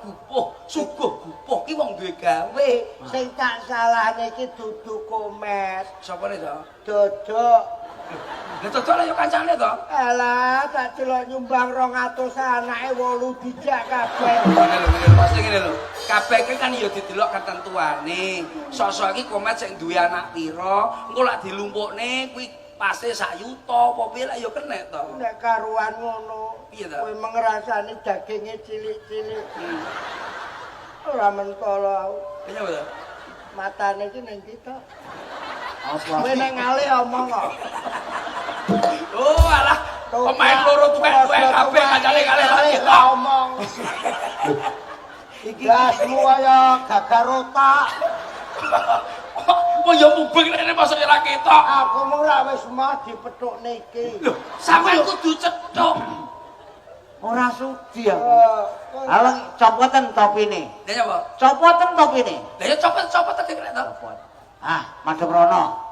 gupuh, suguh gupuh ki wong duwe gawe. Sing tak salahne iki dudu Komet. Sapane to? Dodok. Lah cocok lah ya kancane to. Alah, tak celok nyumbang 200 anake 8 dijak kabeh. Ngene lho, ngene lho, maksudnya ngene lho. Kabeh ki kan ya didelok ketentuane. Sok-sok iki Komet sing duwe anak pira, engko lak dilumpukne kuwi pasti sak yuta apa piye lak ya kenek to. Nek karuan ngono. Piye to? Kowe mengrasani daginge cilik-cilik. Ora mentolo aku. Piye to? Matane iki ning kita. Apa? Kowe ning ngalih omong kok. Oh alah, pemain loro tuwek-tuwek kabeh kancane kalih Kalih kita. omong. Iki gasmu kaya gagar otak. Kok ya mubeng rene mosok ora ketok. Aku mung ra wis mah dipethukne iki. Lho, sampean kudu cethuk. Ora sudi aku. Eh, Alang copoten topine. Lha nyapa? Copoten topine. Lah ya copot-copot tadi kena to. Copot. Ah, madhep rono.